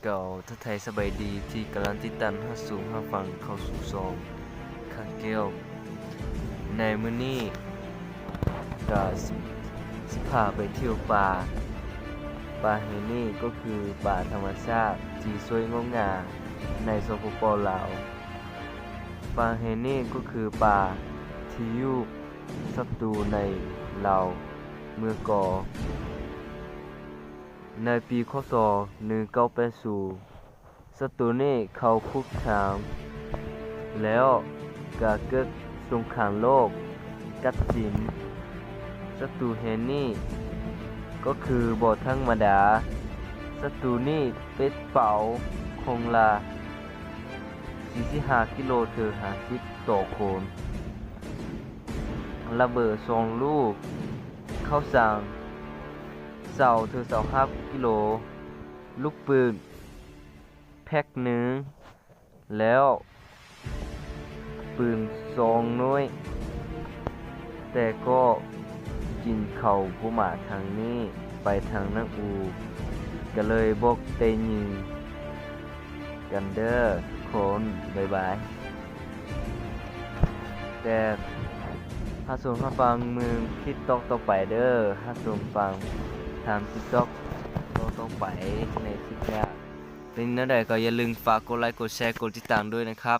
ເກົ່າ ທັກທາຍສະບາຍດີທີ່ກຳລັງຕິດຕາມຮັບຊົມຮັບຟັງເຂົ້າສູ່ຊ່ອງຄາແກ້ວ. ໃນມື້ນີ້ກະຊິພາໄປທ່ຽວປ່າ. ປ່າແຫ່ງນີ້ກໍຄືປ່າທຳມະຊາດທີ່ສວຍງົດງາມໃນ ສປປ ລາວ. ປ່າແຫ່ງນີ້ກໍຄືປ່າທີ່ຢູ່ສັດຕູໃນລາວເມື່ອກ່ອນ. ໃນປີ ຄ.ສ. ໜຶ່ງເກົ້າແປດສູນ ສັດຕູນີ້ເຂົ້າຄຸກຂັງ ແລ້ວກະເກີດສົງຄາມໂລກກັດກິນສັດຕູແຫ່ງນີ້ ກໍຄືບໍ່ທຳມະດາ. ສັດຕູນີ້ເປັນເປົ້າຂອງລາ ສີ່ສິບຫ້າກິໂລເຖິງຫ້າສິບຕໍ່ຄົນ, ລະເບີດສອງລູກ, ເຂົ້າສານຊາວເຖິງຊາວຫ້າກິໂລ, ລູກປືນແພັກໜຶ່ງ ແລ້ວປືນສອງໜ່ວຍ, ແຕ່ກໍກິນເຂົ້າບໍ່ມາທາງນີ້ ໄປທາງນັ້ນອູ, ກະເລີຍບອກແຕ່ຍິງກັນເດີທຸກຄົນ, ບາຍບາຍ. ແຕ່ຮັບຊົມຮັບຟັງມື້ຄລິບຕໍ່ໄປເດີ, ຮັບຊົມຟັງທາງ TikTok ຕໍ່ໄປໃນຄລິບໜ້າ. ເປັນແນວໃດກໍຢ່າລືມຝາກກົດໄລ, ກົດແຊ, ກົດຕິດຕາມດ້ວຍນະຄັບ.